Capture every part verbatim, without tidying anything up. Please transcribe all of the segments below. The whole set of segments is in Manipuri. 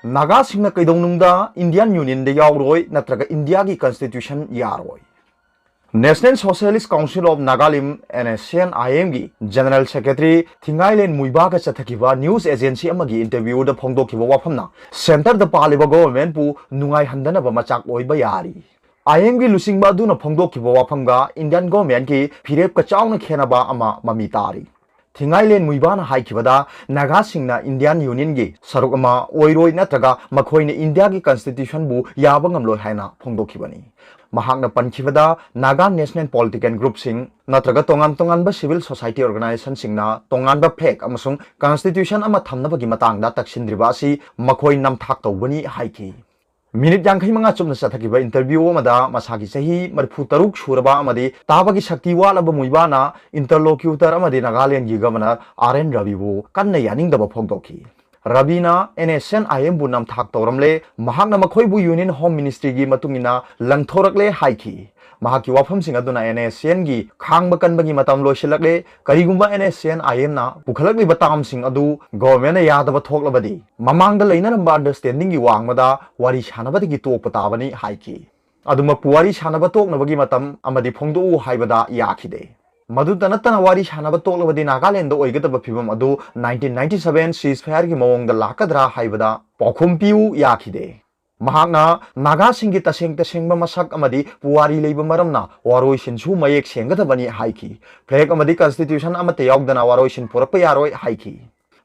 ꯅꯥꯒꯥꯁꯤꯡꯅ ꯀꯩꯗꯧꯅꯨꯡꯗ Indian Unionꯗ ꯌꯥꯎꯔꯣꯏ ꯅꯠꯇ꯭ꯔꯒ ꯏꯟꯗꯤꯌꯥꯒꯤ Constitution ꯌꯥꯔꯣꯏ꯫ National Socialist Council of Nagalim, N S C N I M ꯒꯤ General Secretary ꯊꯤꯡꯉꯥꯏꯂꯦꯟ ꯃꯨꯏꯕꯥꯒ ꯆꯠꯊꯈꯤꯕ news agency ꯑꯃꯒꯤ interviewꯗ ꯐꯣꯡꯗꯣꯛꯈꯤꯕ ꯋꯥꯐꯝꯅ centreꯗ ꯄꯥꯜꯂꯤꯕ governmentꯄꯨ ꯅꯨꯡꯉꯥꯏꯍꯟꯗꯅꯕ ꯃꯆꯥꯛ ꯑꯣꯏꯕ ꯌꯥꯔꯤ꯫ I M ꯒꯤ ꯂꯨꯆꯤꯡꯕ ꯑꯗꯨꯅ ꯐꯣꯡꯗꯣꯛꯈꯤꯕ ꯋꯥꯐꯝꯒ Indian governmentꯀꯤ ꯐꯤꯔꯦꯞꯀ ꯆꯥꯎꯅ ꯈꯦꯟꯅꯕ ꯑꯃ ꯃꯃꯤ ꯇꯥꯔꯤ꯫ ꯊꯤꯡꯉꯥꯏꯂꯦꯟ ꯃꯨꯏꯕꯥꯅ ꯍꯥꯏꯈꯤꯕꯗ ꯅꯥꯒꯥꯁꯤꯡꯅ Indian Unionꯒꯤ ꯁꯔꯨꯛ ꯑꯃ ꯑꯣꯏꯔꯣꯏ ꯅꯠꯇ꯭ꯔꯒ ꯃꯈꯣꯏꯅ ꯏꯟꯗꯤꯌꯥꯒꯤ Constitutionꯕꯨ ꯌꯥꯕ ꯉꯝꯂꯣꯏ ꯍꯥꯏꯅ ꯐꯣꯡꯗꯣꯛꯈꯤꯕꯅꯤ꯫ ꯃꯍꯥꯛꯅ ꯄꯟꯈꯤꯕꯗ ꯅꯥꯒꯥ national political groupꯁꯤꯡ ꯅꯠꯇ꯭ꯔꯒ ꯇꯣꯉꯥꯟ ꯇꯣꯉꯥꯟꯕ civil society organizationꯁꯤꯡꯅ ꯇꯣꯉꯥꯟꯕ flag ꯑꯃꯁꯨꯡ Constitution ꯑꯃ ꯊꯝꯅꯕꯒꯤ ꯃꯇꯥꯡꯗ ꯇꯛꯁꯤꯟꯗ꯭ꯔꯤꯕ ꯑꯁꯤ ꯃꯈꯣꯏ ꯅꯝꯊꯥꯛ ꯇꯧꯕꯅꯤ ꯍꯥꯏꯈꯤ꯫ Minute ꯌꯥꯡꯈꯩ ꯃꯉꯥ ꯆꯨꯞꯅ ꯆꯠꯊꯈꯤꯕ interview ꯑꯃꯗ ꯃꯁꯥꯒꯤ ꯆꯍꯤ ꯃꯔꯤꯐꯨ ꯇꯔꯨꯛ ꯁꯨꯔꯕ ꯑꯃꯗꯤ ꯇꯥꯕꯒꯤ ꯁꯛꯇꯤ ꯋꯥꯠꯂꯕ ꯃꯨꯏꯕꯥꯅ interlocutor ꯑꯃꯗꯤ ꯅꯥꯒꯥꯂꯦꯟꯒꯤ Governor R N ꯔꯕꯤꯕꯨ ꯀꯟꯅ ꯌꯥꯅꯤꯡꯗꯕ ꯐꯣꯡꯗꯣꯛꯈꯤ꯫ ꯔꯕꯤꯅ N S C N I Mꯕꯨ ꯅꯝꯊꯥꯛ ꯇꯧꯔꯝꯂꯦ, ꯃꯍꯥꯛꯅ ꯃꯈꯣꯏꯕꯨ Union Home Ministryꯒꯤ ꯃꯇꯨꯡ ꯏꯟꯅ ꯂꯪꯊꯣꯔꯛꯂꯦ ꯍꯥꯏꯈꯤ꯫ ꯃꯍꯥꯛꯀꯤ ꯋꯥꯐꯝꯁꯤꯡ ꯑꯗꯨꯅ N S C Nꯒꯤ ꯈꯥꯡꯕ ꯀꯟꯕꯒꯤ ꯃꯇꯝ ꯂꯣꯏꯁꯤꯜꯂꯛꯂꯦ, ꯀꯔꯤꯒꯨꯝꯕ N S C N I Mꯅ ꯄꯨꯈꯠꯂꯛꯂꯤꯕ termꯁꯤꯡ ꯑꯗꯨ governmentꯅ ꯌꯥꯗꯕ ꯊꯣꯛꯂꯕꯗꯤ ꯃꯃꯥꯡꯗ ꯂꯩꯅꯔꯝꯕ understandingꯒꯤ ꯋꯥꯡꯃꯗ ꯋꯥꯔꯤ ꯁꯥꯟꯅꯕꯗꯒꯤ ꯇꯣꯛꯄ ꯇꯥꯕꯅꯤ ꯍꯥꯏꯈꯤ꯫ ꯑꯗꯨꯃꯛꯄꯨ ꯋꯥꯔꯤ ꯁꯥꯟꯅꯕ ꯇꯣꯛꯅꯕꯒꯤ ꯃꯇꯝ ꯑꯃꯗꯤ ꯐꯣꯡꯗꯣꯛꯎ ꯍꯥꯏꯕꯗ ꯌꯥꯈꯤꯗꯦ꯫ ꯃꯗꯨꯇ ꯅꯠꯇꯅ ꯋꯥꯔꯤ ꯁꯥꯟꯅꯕ ꯇꯣꯛꯂꯕꯗꯤ ꯅꯥꯒꯥꯂꯦꯟꯗ ꯑꯣꯏꯒꯗꯕ ꯐꯤꯕꯝ ꯑꯗꯨ nineteen ninety seven ceasefire ꯒꯤ ꯃꯑꯣꯡꯗ ꯂꯥꯛꯀꯗ꯭ꯔꯥ ꯍꯥꯏꯕꯗ ꯄꯥꯎꯈꯨꯝ ꯄꯤꯌꯨ ꯌꯥꯈꯤꯗꯦ꯫ ꯃꯍꯥꯛꯅ ꯅꯥꯒꯥꯁꯤꯡꯒꯤ ꯇꯁꯦꯡ ꯇꯁꯦꯡꯕ ꯃꯁꯛ ꯑꯃꯗꯤ ꯄꯨꯋꯥꯔꯤ ꯂꯩꯕ ꯃꯔꯝꯅ ꯋꯥꯔꯣꯏꯁꯤꯟꯁꯨ ꯃꯌꯦꯛ ꯁꯦꯡꯒꯗꯕꯅꯤ ꯍꯥꯏꯈꯤ꯫ Flag ꯑꯃꯗꯤ Constitution ꯑꯃꯠꯇ ꯌꯥꯎꯗꯅ ꯋꯥꯔꯣꯏꯁꯤꯟ ꯄꯨꯔꯛꯄ ꯌꯥꯔꯣꯏ ꯍꯥꯏꯈꯤ꯫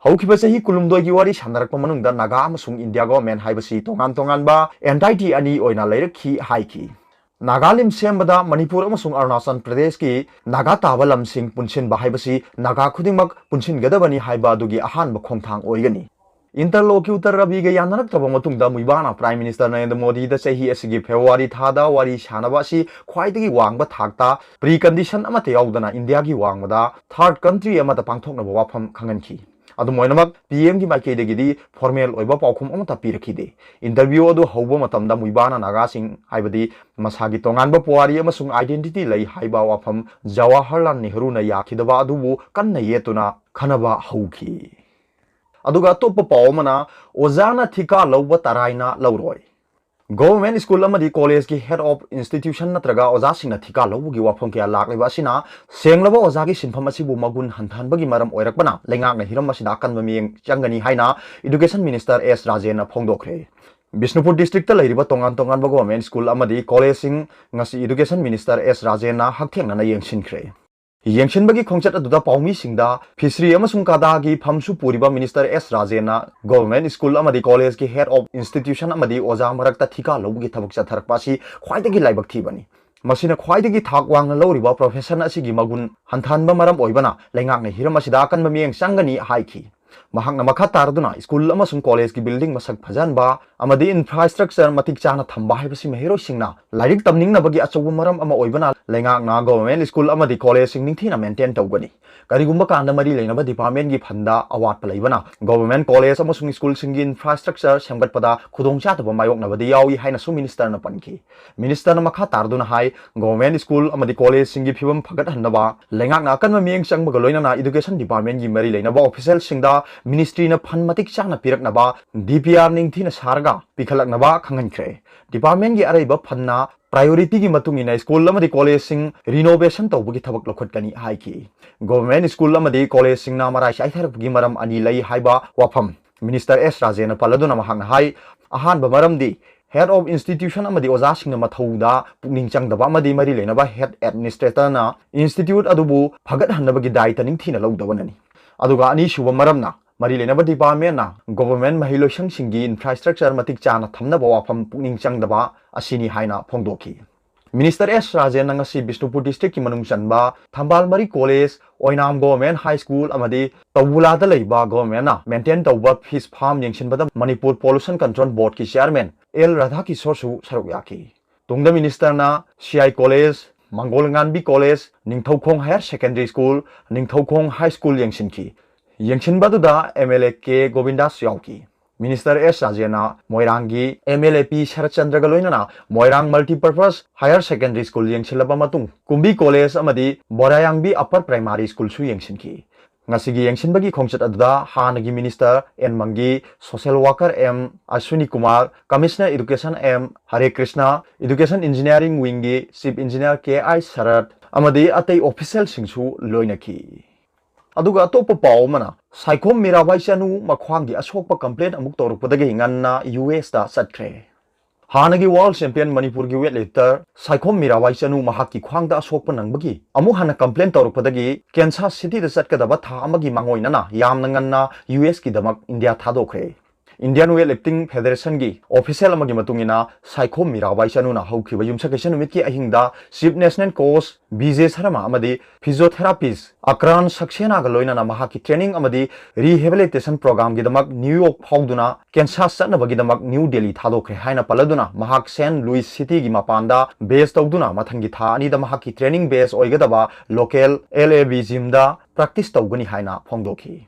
ꯍꯧꯈꯤꯕ ꯆꯍꯤ ꯀꯨꯟꯍꯨꯝꯗꯣꯏꯒꯤ ꯋꯥꯔꯤ ꯁꯥꯟꯅꯔꯛꯄ ꯃꯅꯨꯡꯗ ꯅꯥꯒꯥ ꯑꯃꯁꯨꯡ ꯏꯟꯗꯤꯌꯥ government ꯍꯥꯏꯕꯁꯤ ꯇꯣꯉꯥꯟ ꯇꯣꯉꯥꯟꯕ entity ꯑꯅꯤ ꯑꯣꯏꯅ ꯂꯩꯔꯛꯈꯤ ꯍꯥꯏꯈꯤ꯫ ꯅꯥꯒꯥꯂꯦꯟ ꯁꯦꯝꯕꯗ ꯃꯅꯤꯄꯨꯔ ꯑꯃꯁꯨꯡ ꯑꯔꯨꯅꯥꯆꯜ ꯄ꯭ꯔꯗꯦꯁꯀꯤ ꯅꯥꯒꯥ ꯇꯥꯕ ꯂꯝꯁꯤꯡ ꯄꯨꯟꯁꯤꯟꯕ ꯍꯥꯏꯕꯁꯤ ꯅꯥꯒꯥ ꯈꯨꯗꯤꯡꯃꯛ ꯄꯨꯟꯁꯤꯟꯒꯗꯕꯅꯤ ꯍꯥꯏꯕ ꯑꯗꯨꯒꯤ ꯑꯍꯥꯟꯕ ꯈꯣꯡꯊꯥꯡ ꯑꯣꯏꯒꯅꯤ꯫ Interlocutor ꯔꯕꯤꯒ ꯌꯥꯅꯔꯛꯇ꯭ꯔꯕ ꯃꯇꯨꯡꯗ ꯃꯨꯏꯕꯥꯅ Prime Minister ꯅꯔꯦꯟꯗ꯭ꯔ ꯃꯣꯗꯤꯗ ꯆꯍꯤ ꯑꯁꯤꯒꯤ February ꯊꯥꯗ ꯋꯥꯔꯤ ꯁꯥꯟꯅꯕ ꯑꯁꯤ ꯈ꯭ꯋꯥꯏꯗꯒꯤ ꯋꯥꯡꯕ ꯊꯥꯛꯇ precondition ꯑꯃꯠꯇ ꯌꯥꯎꯗꯅ ꯏꯟꯗꯤꯌꯥꯒꯤ ꯋꯥꯡꯃꯗ third country ꯑꯃꯗ ꯄꯥꯡꯊꯣꯛꯅꯕ ꯋꯥꯐꯝ ꯈꯪꯍꯟꯈꯤ꯫ ꯑꯗꯨꯝ ꯑꯣꯏꯅꯃꯛ, P M ꯒꯤ ꯃꯥꯏꯀꯩꯗꯒꯤꯗꯤ formal ꯑꯣꯏꯕ ꯄꯥꯎꯈꯨꯝ ꯑꯃꯠꯇ ꯄꯤꯔꯛꯈꯤꯗꯦ꯫ Interview ꯑꯗꯨ ꯍꯧꯕ ꯃꯇꯝꯗ ꯃꯨꯏꯕꯥꯅ ꯅꯥꯒꯥꯁꯤꯡ, ꯍꯥꯏꯕꯗꯤ ꯃꯁꯥꯒꯤ ꯇꯣꯉꯥꯟꯕ ꯄꯨꯋꯥꯔꯤ ꯑꯃꯁꯨꯡ identity ꯂꯩ ꯍꯥꯏꯕ ꯋꯥꯐꯝ ꯖꯋꯥꯍꯔꯂꯥꯜ ꯅꯦꯍꯔꯨꯅ ꯌꯥꯈꯤꯗꯕ ꯑꯗꯨꯕꯨ ꯀꯟꯅ ꯌꯦꯠꯇꯨꯅ ꯈꯟꯅꯕ ꯍꯧꯈꯤ꯫ ꯑꯗꯨꯒ ꯑꯇꯣꯞꯄ ꯄꯥꯎ ꯑꯃꯅ, ꯑꯣꯖꯥꯅ ꯊꯤꯀꯥ ꯂꯧꯕ ꯇꯔꯥꯏꯅ ꯂꯧꯔꯣꯏ꯫ Government school ꯑꯃꯗꯤ collegeꯀꯤ head of institution ꯅꯠꯇ꯭ꯔꯒ ꯑꯣꯖꯥꯁꯤꯡꯅ ꯊꯤꯀꯥ ꯂꯧꯕꯒꯤ ꯋꯥꯐꯝ ꯀꯌꯥ ꯂꯥꯛꯂꯤꯕ ꯑꯁꯤꯅ ꯁꯦꯡꯂꯕ ꯑꯣꯖꯥꯒꯤ ꯁꯤꯟꯐꯝ ꯑꯁꯤꯕꯨ ꯃꯒꯨꯟ ꯍꯟꯊꯍꯟꯕꯒꯤ ꯃꯔꯝ ꯑꯣꯏꯔꯛꯄꯅ ꯂꯩꯉꯥꯛꯅ ꯍꯤꯔꯝ ꯑꯁꯤꯗ ꯑꯀꯟꯕ ꯃꯤꯠꯌꯦꯡ ꯆꯪꯒꯅꯤ ꯍꯥꯏꯅ Education Minister ꯑꯦꯁ ꯔꯥꯖꯦꯟꯅ ꯐꯣꯡꯗꯣꯛꯈ꯭ꯔꯦ꯫ ꯕꯤꯁꯅꯨꯄꯨꯔ districtꯇ ꯂꯩꯔꯤꯕ ꯇꯣꯉꯥꯟ ꯇꯣꯉꯥꯟꯕ government school ꯑꯃꯗꯤ collegeꯁꯤꯡ ꯉꯁꯤ Education Minister ꯑꯦꯁ ꯔꯥꯖꯦꯟꯅ ꯍꯛꯊꯦꯡꯅꯅ ꯌꯦꯡꯁꯤꯟꯈ꯭ꯔꯦ꯫ ꯌꯦꯡꯁꯤꯟꯕꯒꯤ ꯈꯣꯡꯆꯠ ꯑꯗꯨꯗ ꯄꯥꯎꯃꯤꯁꯤꯡꯗ ꯐꯤꯁꯔꯤ ꯑꯃꯁꯨꯡ ꯀꯥꯗꯥꯒꯤ ꯐꯝꯁꯨ ꯄꯨꯔꯤꯕ Minister ꯑꯦꯁ ꯔꯥꯖꯦꯟꯅ government school ꯑꯃꯗꯤ collegeꯀꯤ head of institution ꯑꯃꯗꯤ ꯑꯣꯖꯥ ꯃꯔꯛꯇ ꯊꯤꯀꯥ ꯂꯧꯕꯒꯤ ꯊꯕꯛ ꯆꯠꯊꯔꯛꯄ ꯑꯁꯤ ꯈ꯭ꯋꯥꯏꯗꯒꯤ ꯂꯥꯏꯕꯛ ꯊꯤꯕꯅꯤ꯫ ꯃꯁꯤꯅ ꯈ꯭ꯋꯥꯏꯗꯒꯤ ꯊꯥꯛ ꯋꯥꯡꯅ ꯂꯧꯔꯤꯕ profession ꯑꯁꯤꯒꯤ ꯃꯒꯨꯟ ꯍꯟꯊꯍꯟꯕ ꯃꯔꯝ ꯑꯣꯏꯕꯅ ꯂꯩꯉꯥꯛꯅ ꯍꯤꯔꯝ ꯑꯁꯤꯗ ꯑꯀꯟꯕ ꯃꯤꯠꯌꯦꯡ ꯆꯪꯒꯅꯤ ꯍꯥꯏꯈꯤ꯫ ꯃꯍꯥꯛꯅ ꯃꯈꯥ ꯇꯥꯔꯗꯨꯅ school ꯑꯃꯁꯨꯡ collegeꯀꯤ building ꯃꯁꯛ ꯐꯖꯍꯟꯕ ꯑꯃꯗꯤ infrastructure ꯃꯇꯤꯛ ꯆꯥꯅ ꯊꯝꯕ ꯍꯥꯏꯕꯁꯤ ꯃꯍꯩꯔꯣꯏꯁꯤꯡꯅ ꯂꯥꯏꯔꯤꯛ ꯇꯝꯅꯤꯡꯅꯕꯒꯤ ꯑꯆꯧꯕ ꯃꯔꯝ ꯑꯃ ꯑꯣꯏꯕꯅ ꯂꯩꯉꯥꯛꯅ government school ꯑꯃꯗꯤ collegeꯁꯤꯡ ꯅꯤꯡꯊꯤꯅ maintain ꯇꯧꯒꯅꯤ꯫ ꯀꯔꯤꯒꯨꯝꯕ ꯀꯥꯟꯗ ꯃꯔꯤ ꯂꯩꯅꯕ departmentꯀꯤ fundꯗ ꯑꯋꯥꯠꯄ ꯂꯩꯕꯅ government college ꯑꯃꯁꯨꯡ schoolꯁꯤꯡꯒꯤ infrastructure ꯁꯦꯝꯒꯠꯄꯗ ꯈꯨꯗꯣꯡꯆꯥꯗꯕ ꯃꯥꯌꯣꯛꯅꯕꯗꯤ ꯌꯥꯎꯏ ꯍꯥꯏꯅꯁꯨ ministerꯅ ꯄꯟꯈꯤ꯫ Ministerꯅ ꯃꯈꯥ ꯇꯥꯔꯗꯨꯅ ꯍꯥꯏ, government school ꯑꯃꯗꯤ collegeꯁꯤꯡꯒꯤ ꯐꯤꯕꯝ ꯐꯒꯠꯍꯟꯅꯕ ꯂꯩꯉꯥꯛꯅ ꯑꯀꯟꯕ ꯃꯤꯠꯌꯦꯡ ꯆꯪꯕꯒ ꯂꯣꯏꯅꯅ Education Departmentꯀꯤ ꯃꯔꯤ ꯂꯩꯅꯕ officialꯁꯤꯡꯗ ministryꯅ fund ꯃꯇꯤꯛ ꯆꯥꯅ ꯄꯤꯔꯛꯅꯕ, DPR ꯅꯤꯡꯊꯤꯅ ꯁꯥꯔꯒ ꯄꯤꯈꯠꯂꯛꯅꯕ ꯈꯪꯍꯟꯈ꯭ꯔꯦ꯫ Departmentꯀꯤ ꯑꯔꯩꯕ fundꯅ priorityꯒꯤ ꯃꯇꯨꯡ ꯏꯟꯅ school ꯑꯃꯗꯤ collegeꯁꯤꯡ renovation ꯇꯧꯕꯒꯤ ꯊꯕꯛ ꯂꯧꯈꯠꯀꯅꯤ ꯍꯥꯏꯈꯤ꯫ Government school ꯑꯃꯗꯤ collegeꯁꯤꯡꯅ ꯃꯔꯥꯏ ꯆꯥꯏꯊꯔꯛꯄꯒꯤ ꯃꯔꯝ ꯑꯅꯤ ꯂꯩ ꯍꯥꯏꯕ ꯋꯥꯐꯝ Minister ꯑꯦꯁ ꯔꯥꯖꯦꯟꯅ ꯄꯜꯂꯗꯨꯅ ꯃꯍꯥꯛꯅ ꯍꯥꯏ, ꯑꯍꯥꯟꯕ ꯃꯔꯝꯗꯤ head of institution ꯑꯃꯗꯤ ꯑꯣꯖꯥꯁꯤꯡꯅ ꯃꯊꯧꯗ ꯄꯨꯛꯅꯤꯡ ꯆꯪꯗꯕ ꯑꯃꯗꯤ ꯃꯔꯤ ꯂꯩꯅꯕ head administratorꯅ institute ꯑꯗꯨꯕꯨ ꯐꯒꯠꯍꯟꯅꯕꯒꯤ ꯗꯥꯏꯇ ꯅꯤꯡꯊꯤꯅ ꯂꯧꯗꯕꯅꯅꯤ꯫ ꯑꯗꯨꯒ ꯑꯅꯤꯁꯨꯕ ꯃꯔꯝꯅ ꯃꯔꯤ ꯂꯩꯅꯕ departmentꯅ government ꯃꯍꯩꯂꯣꯏꯁꯪꯁꯤꯡꯒꯤ infrastructure ꯃꯇꯤꯛ ꯆꯥꯅ ꯊꯝꯅꯕ ꯋꯥꯐꯝ ꯄꯨꯛꯅꯤꯡ ꯆꯪꯗꯕ ꯑꯁꯤꯅꯤ ꯍꯥꯏꯅ ꯐꯣꯡꯗꯣꯛꯈꯤ꯫ Minister ꯑꯦꯁ ꯔꯥꯖꯦꯟꯅ ꯉꯁꯤ ꯕꯤꯁꯅꯨꯄꯨꯔ districtꯀꯤ ꯃꯅꯨꯡ ꯆꯟꯕ ꯊꯝꯕꯥꯜ ꯃꯔꯤ college, ꯑꯣꯏꯅꯥꯝ government high school ꯑꯃꯗꯤ ꯇꯧꯕꯨꯂꯥꯗ ꯂꯩꯕ governmentꯅ maintain ꯇꯧꯕ fish farm ꯌꯦꯡꯁꯤꯟꯕꯗ Manipur Pollution Control Boardꯀꯤ chairman ꯑꯦꯜ ꯔꯥꯙꯥꯀꯤꯁꯣꯔꯁꯨ ꯁꯔꯨꯛ ꯌꯥꯈꯤ꯫ ꯇꯨꯡꯗ ministerꯅ ꯁꯤꯑꯥꯏ college, ꯃꯪꯒꯣꯜꯉꯥꯟꯕꯤ college, Ningthoukhong higher secondary school, Ningthoukhong high school ꯌꯦꯡꯁꯤꯟꯈꯤ꯫ ꯌꯦꯡꯁꯤꯟꯕ ꯑꯗꯨꯗ MLA ꯀꯦ ꯒꯣꯕꯤꯟꯗꯥꯁ ꯌꯥꯎꯈꯤ꯫ Minister ꯑꯦꯁ ꯔꯥꯖꯦꯟꯅ ꯃꯣꯏꯔꯥꯡꯒꯤ MLA ꯄꯤ ꯁꯔꯠꯆꯟꯗ꯭ꯔꯒ ꯂꯣꯏꯅꯅ ꯃꯣꯏꯔꯥꯡ Multipurpose Higher Secondary School ꯌꯦꯡꯁꯤꯜꯂꯕ ꯃꯇꯨꯡ ꯀꯨꯝꯕꯤ college ꯑꯃꯗꯤ ꯕꯣꯔꯥꯌꯥꯡꯕꯤ upper primary schoolꯁꯨ ꯌꯦꯡꯁꯤꯟꯈꯤ꯫ ꯉꯁꯤꯒꯤ ꯌꯦꯡꯁꯤꯟꯕꯒꯤ ꯈꯣꯡꯆꯠ ꯑꯗꯨꯗ ꯍꯥꯟꯅꯒꯤ Minister N Mangi, Social Worker M Ashwini Kumar, Commissioner Education M Hare Krishna, Education Engineering Wingꯒꯤ Chief Engineer ꯀꯦ ꯑꯥꯏ ꯁꯔꯠ ꯑꯃꯗꯤ ꯑꯇꯩ officialꯁꯤꯡꯁꯨ ꯂꯣꯏꯅꯈꯤ꯫ ꯑꯗꯨꯒ ꯑꯇꯣꯞꯄ ꯄꯥꯎ ꯑꯃꯅ, ꯁꯥꯏꯈꯣꯝ ꯃꯤꯔꯥꯕꯥꯏ ꯆꯅꯨ ꯃꯈ꯭ꯋꯥꯡꯒꯤ ꯑꯁꯣꯛꯄ complaint ꯑꯃꯨꯛ ꯇꯧꯔꯛꯄꯗꯒꯤ ꯉꯟꯅ ꯌꯨ ꯑꯦꯁꯇ ꯆꯠꯈ꯭ꯔꯦ꯫ ꯍꯥꯟꯅꯒꯤ world champion ꯃꯅꯤꯄꯨꯔꯒꯤ weightlifter ꯁꯥꯏꯈꯣꯝ ꯃꯤꯔꯥꯕꯥꯏ ꯆꯅꯨ ꯃꯍꯥꯛꯀꯤ ꯈ꯭ꯋꯥꯡꯗ ꯑꯁꯣꯛꯄ ꯅꯪꯕꯒꯤ ꯑꯃꯨꯛ ꯍꯟꯅ complaint ꯇꯧꯔꯛꯄꯗꯒꯤ Kansas Cityꯗ ꯆꯠꯀꯗꯕ ꯊꯥ ꯑꯃꯒꯤ ꯃꯥꯡꯑꯣꯏꯅꯅ ꯌꯥꯝꯅ ꯉꯟꯅ ꯌꯨ ꯑꯦꯁꯀꯤꯗꯃꯛ ꯏꯟꯗꯤꯌꯥ ꯊꯥꯗꯣꯛꯈ꯭ꯔꯦ꯫ Indian Weightlifting Federationꯒꯤ official ꯑꯃꯒꯤ ꯃꯇꯨꯡ ꯏꯟꯅ, ꯁꯥꯏꯈꯣꯝ ꯃꯤꯔꯥꯕꯥꯏ ꯆꯅꯨꯅ ꯍꯧꯈꯤꯕ ꯌꯨꯝꯁꯀꯩꯁ ꯅꯨꯃꯤꯠꯀꯤ ꯑꯍꯤꯡꯗ Chief National Coach B J Sharma ꯑꯃꯗꯤ physiotherapist ꯑꯀ꯭ꯔꯥꯟ ꯁꯛꯁꯦꯅꯥꯒ ꯂꯣꯏꯅꯅ ꯃꯍꯥꯛꯀꯤ training ꯑꯃꯗꯤ rehabilitation programꯒꯤꯗꯃꯛ ꯅ꯭ꯌꯨ ꯌꯣꯔꯛ ꯐꯥꯎꯗꯨꯅ Kansas ꯆꯠꯅꯕꯒꯤꯗꯃꯛ ꯅ꯭ꯌꯨ ꯗꯦꯜꯂꯤ ꯊꯥꯗꯣꯛꯈ꯭ꯔꯦ ꯍꯥꯏꯅ ꯄꯜꯂꯗꯨꯅ, ꯃꯍꯥꯛ Saint Louis Cityꯒꯤ ꯃꯄꯥꯟꯗ base ꯇꯧꯗꯨꯅ ꯃꯊꯪꯒꯤ ꯊꯥ ꯑꯅꯤꯗ ꯃꯍꯥꯛꯀꯤ training base ꯑꯣꯏꯒꯗꯕ local L A B gymꯗ practice ꯇꯧꯒꯅꯤ ꯍꯥꯏꯅ ꯐꯣꯡꯗꯣꯛꯈꯤ꯫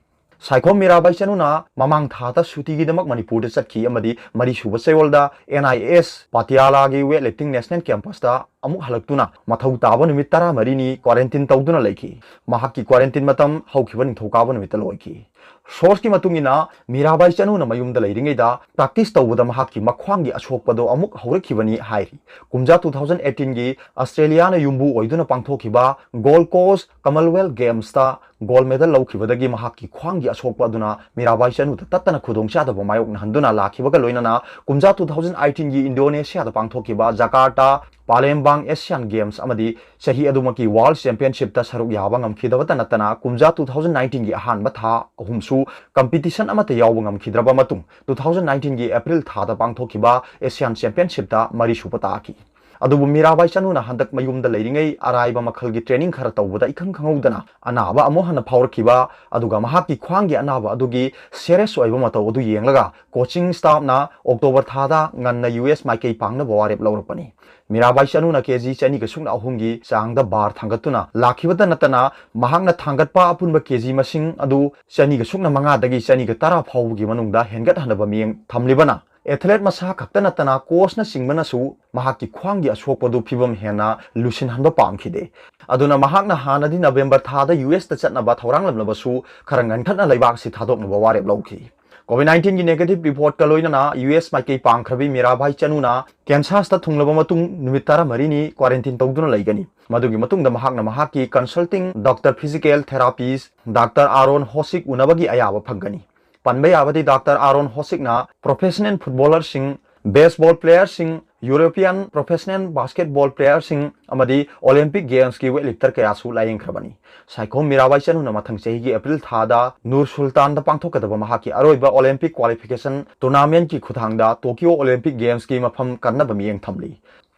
ꯁꯥꯏꯈꯣꯝ ꯃꯤꯔꯥꯕꯥꯏ ꯆꯅꯨꯅ ꯃꯃꯥꯡ ꯊꯥꯗ ꯁꯨꯇꯤꯒꯤꯗꯃꯛ ꯃꯅꯤꯄꯨꯔꯗ ꯆꯠꯈꯤ ꯑꯃꯗꯤ ꯃꯔꯤꯁꯨꯕ ꯆꯌꯣꯜꯗ N I S Patialaꯒꯤ weightlifting national campusꯇ ꯑꯃꯨꯛ ꯍꯜꯂꯛꯇꯨꯅ ꯃꯊꯧ ꯇꯥꯕ ꯅꯨꯃꯤꯠ ꯇꯔꯥꯃꯔꯤꯅꯤ quarantine ꯇꯧꯗꯨꯅ ꯂꯩꯈꯤ꯫ ꯃꯍꯥꯛꯀꯤ quarantine ꯃꯇꯝ ꯍꯧꯈꯤꯕ ꯅꯤꯡꯊꯧꯀꯥꯕ ꯅꯨꯃꯤꯠꯇ ꯂꯣꯏꯈꯤ꯫ Sourceꯀꯤ ꯃꯇꯨꯡ ꯏꯟꯅ, ꯃꯤꯔꯥꯕꯥꯏ ꯆꯅꯨꯅ ꯃꯌꯨꯝꯗ ꯂꯩꯔꯤꯉꯩꯗ practice ꯇꯧꯕꯗ ꯃꯍꯥꯛꯀꯤ ꯃꯈ꯭ꯋꯥꯡꯒꯤ ꯑꯁꯣꯛꯄꯗꯣ ꯑꯃꯨꯛ ꯍꯧꯔꯛꯈꯤꯕꯅꯤ ꯍꯥꯏꯔꯤ꯫ ꯀꯨꯝꯖꯥ two thousand eighteenꯒꯤ Australiaꯅ ꯌꯨꯝꯕꯨ ꯑꯣꯏꯗꯨꯅ ꯄꯥꯡꯊꯣꯛꯈꯤꯕ Gold Coast Commonwealth Gamesꯇ gold medal ꯂꯧꯈꯤꯕꯗꯒꯤ ꯃꯍꯥꯛꯀꯤ ꯈ꯭ꯋꯥꯡꯒꯤ ꯑꯁꯣꯛꯄ ꯑꯗꯨꯅ ꯃꯤꯔꯥꯕꯥꯏ ꯆꯅꯨꯗ ꯇꯠꯇꯅ ꯈꯨꯗꯣꯡꯆꯥꯗꯕ ꯃꯥꯌꯣꯛꯅꯍꯟꯗꯨꯅ ꯂꯥꯛꯈꯤꯕꯒ ꯂꯣꯏꯅꯅ, ꯀꯨꯝꯖꯥ two thousand eighteenꯒꯤ Indonesiaꯗ ꯄꯥꯡꯊꯣꯛꯈꯤꯕ Jakarta Palembang Asian Games ꯑꯃꯗꯤ ꯆꯍꯤ ꯑꯗꯨꯃꯛꯀꯤ World Championshipꯇ ꯁꯔꯨꯛ ꯌꯥꯕ ꯉꯝꯈꯤꯗꯕꯇ ꯅꯠꯇꯅ, ꯀꯨꯝꯖꯥ two thousand nineteenꯒꯤ ꯑꯍꯥꯟꯕ ꯊꯥ ꯑꯍꯨꯝꯁꯨ competition ꯑꯃꯠꯇ ꯌꯥꯎꯕ ꯉꯝꯈꯤꯗ꯭ꯔꯕ ꯃꯇꯨꯡ, two thousand nineteenꯒꯤ April ꯊꯥꯗ ꯄꯥꯡꯊꯣꯛꯈꯤꯕ Asian Championshipꯇ ꯃꯔꯤꯁꯨꯕ ꯇꯥꯈꯤ꯫ ꯑꯗꯨꯕꯨ ꯃꯤꯔꯥꯕꯥꯏ ꯆꯅꯨꯅ ꯍꯟꯗꯛ ꯃꯌꯨꯝꯗ ꯂꯩꯔꯤꯉꯩ ꯑꯔꯥꯏꯕ ꯃꯈꯜꯒꯤ training ꯈꯔ ꯇꯧꯕꯗ ꯏꯈꯪ ꯈꯪꯍꯧꯗꯅ ꯑꯅꯥꯕ ꯑꯃꯨꯛ ꯍꯟꯅ ꯐꯥꯎꯔꯛꯈꯤꯕ, ꯑꯗꯨꯒ ꯃꯍꯥꯛꯀꯤ ꯈ꯭ꯋꯥꯡꯒꯤ ꯑꯅꯥꯕ ꯑꯗꯨꯒꯤ serious ꯑꯣꯏꯕ ꯃꯇꯧ ꯑꯗꯨ ꯌꯦꯡꯂꯒ coaching staffꯅ October ꯊꯥꯗ ꯉꯟꯅ U S ꯃꯥꯏꯀꯩ ꯄꯥꯡꯅꯕ ꯋꯥꯔꯦꯞ ꯂꯧꯔꯛꯄꯅꯤ꯫ ꯃꯤꯔꯥꯕꯥꯏ ꯆꯅꯨꯅ ꯀꯦ ꯖꯤ ꯆꯅꯤꯒ ꯁꯨꯞꯅ ꯑꯍꯨꯝꯒꯤ ꯆꯥꯡꯗ ꯚꯥꯔ ꯊꯥꯡꯒꯠꯇꯨꯅ ꯂꯥꯛꯈꯤꯕꯇ ꯅꯠꯇꯅ, ꯃꯍꯥꯛꯅ ꯊꯥꯡꯒꯠꯄ ꯑꯄꯨꯟꯕ ꯀꯦ ꯖꯤ ꯃꯁꯤꯡ ꯑꯗꯨ ꯆꯅꯤꯒ ꯁꯨꯞꯅ ꯃꯉꯥꯗꯒꯤ ꯆꯅꯤꯒ ꯇꯔꯥ ꯐꯥꯎꯕꯒꯤ ꯃꯅꯨꯡꯗ ꯍꯦꯟꯒꯠꯍꯟꯅꯕ ꯃꯤꯠꯌꯦꯡ ꯊꯝꯂꯤꯕꯅ, ꯑꯦꯊꯂꯦꯠ ꯃꯁꯥ ꯈꯛꯇ ꯅꯠꯇꯅ ꯀꯣꯆꯅꯆꯤꯡꯕꯅꯁꯨ ꯃꯍꯥꯛꯀꯤ ꯈ꯭ꯋꯥꯡꯒꯤ ꯑꯁꯣꯛꯄꯗꯨ ꯐꯤꯕꯝ ꯍꯦꯟꯅ ꯂꯨꯁꯤꯟꯍꯟꯕ ꯄꯥꯝꯈꯤꯗꯦ꯫ ꯑꯗꯨꯅ ꯃꯍꯥꯛꯅ ꯍꯥꯟꯅꯗꯤ ꯅꯕꯦꯝꯕꯔ ꯊꯥꯗ ꯌꯨ ꯑꯦꯁꯇ ꯆꯠꯅꯕ ꯊꯧꯔꯥꯡꯂꯝꯂꯕꯁꯨ, ꯈꯔ ꯉꯟꯈꯠꯅ ꯂꯩꯕꯥꯛ ꯑꯁꯤ ꯊꯥꯗꯣꯛꯅꯕ ꯋꯥꯔꯦꯞ ꯂꯧꯈꯤ꯫ ꯀꯣꯚꯤꯗ ꯅꯥꯏꯟꯇꯤꯟꯒꯤ ꯅꯦꯒꯦꯇꯤꯚ ꯔꯤꯄꯣꯔꯠꯀ ꯂꯣꯏꯅꯅ ꯌꯨ ꯑꯦꯁ ꯃꯥꯏꯀꯩ ꯄꯥꯡꯈ꯭ꯔꯕꯤ ꯃꯤꯔꯥꯕꯥꯏ ꯆꯅꯨꯅ ꯀꯦꯟꯁꯥꯁꯇ ꯊꯨꯡꯂꯕ ꯃꯇꯨꯡ ꯅꯨꯃꯤꯠ ꯇꯔꯥꯃꯔꯤꯅꯤ ꯀ꯭ꯋꯥꯔꯦꯟꯇꯤꯟ ꯇꯧꯗꯨꯅ ꯂꯩꯒꯅꯤ꯫ ꯃꯗꯨꯒꯤ ꯃꯇꯨꯡꯗ ꯃꯍꯥꯛꯅ ꯃꯍꯥꯛꯀꯤ consulting doctor physical therapist doctor Aaron Hosick ꯎꯅꯕꯒꯤ ꯑꯌꯥꯕ ꯐꯪꯒꯅꯤ꯫ ꯄꯟꯕ ꯌꯥꯕꯗꯤ, ꯗꯥꯛꯇꯔ ꯑꯥꯔꯣꯟ ꯍꯣꯁꯤꯛꯅ ꯄ꯭ꯔꯣꯐꯦꯁꯅꯦꯜ ꯐꯨꯠꯕꯣꯂꯔꯁꯤꯡ, ꯕꯦꯁꯕꯣꯜ ꯄ꯭ꯂꯦꯌꯔꯁꯤꯡ, ꯌꯨꯔꯣꯄꯤꯌꯟ ꯄ꯭ꯔꯣꯐꯦꯁꯅꯦꯜ ꯕꯥꯁꯀꯦꯠꯕꯣꯜ ꯄ꯭ꯂꯦꯌꯔꯁꯤꯡ ꯑꯃꯗꯤ ꯑꯣꯂꯦꯝꯄꯤꯛ ꯒꯦꯝꯁꯀꯤ ꯋꯦꯠ ꯂꯤꯐꯇꯔ ꯀꯌꯥꯁꯨ ꯂꯥꯌꯦꯡꯈ꯭ꯔꯕꯅꯤ꯫ ꯁꯥꯏꯈꯣꯝ ꯃꯤꯔꯥꯕꯥꯏ ꯆꯅꯨꯅ ꯃꯊꯪ ꯆꯍꯤꯒꯤ ꯑꯦꯄ꯭ꯔꯤꯜ ꯊꯥꯗ ꯅꯨꯔ ꯁꯨꯜꯇꯥꯟꯗ ꯄꯥꯡꯊꯣꯛꯀꯗꯕ ꯃꯍꯥꯛꯀꯤ ꯑꯔꯣꯏꯕ ꯑꯣꯂꯦꯝꯄꯤꯛ ꯀ꯭ꯋꯥꯂꯤꯐꯤꯀꯦꯁꯟ ꯇꯣꯔꯅꯥꯃꯦꯟꯠꯀꯤ ꯈꯨꯠꯊꯥꯡꯗ ꯇꯣꯀꯤꯌꯣ ꯑꯣꯂꯦꯝꯄꯤꯛ ꯒꯦꯝꯁꯀꯤ ꯃꯐꯝ ꯀꯟꯅꯕ ꯃꯤꯠꯌꯦꯡ ꯊꯝꯂꯤ꯫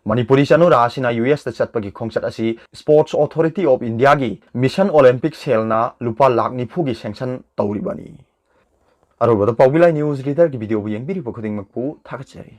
ꯃꯅꯤꯄꯨꯔꯤ ꯆꯅꯨ ꯔꯥ ꯑꯁꯤꯅ ꯌꯨ ꯑꯦꯁꯇ ꯆꯠꯄꯒꯤ ꯈꯣꯡꯆꯠ ꯑꯁꯤ Sports Authority of Indiaꯒꯤ ꯃꯤꯁꯟ ꯑꯣꯂꯦꯝꯄꯤꯛ ꯁꯦꯜꯅ ꯂꯨꯄꯥ ꯂꯥꯈ ꯅꯤꯐꯨꯒꯤ ꯁꯦꯡꯁꯟ ꯇꯧꯔꯤꯕꯅꯤ꯫ ꯑꯔꯣꯏꯕꯗ ꯄꯥꯎꯕꯤ ꯂꯥꯏ ꯅ꯭ꯌꯨꯁ ꯔꯤꯗꯔꯒꯤ ꯚꯤꯗꯤꯑꯣꯕꯨ ꯌꯦꯡꯕꯤꯔꯤꯕ ꯈꯨꯗꯤꯡꯃꯛꯄꯨ ꯊꯥꯒꯠꯆꯔꯤ꯫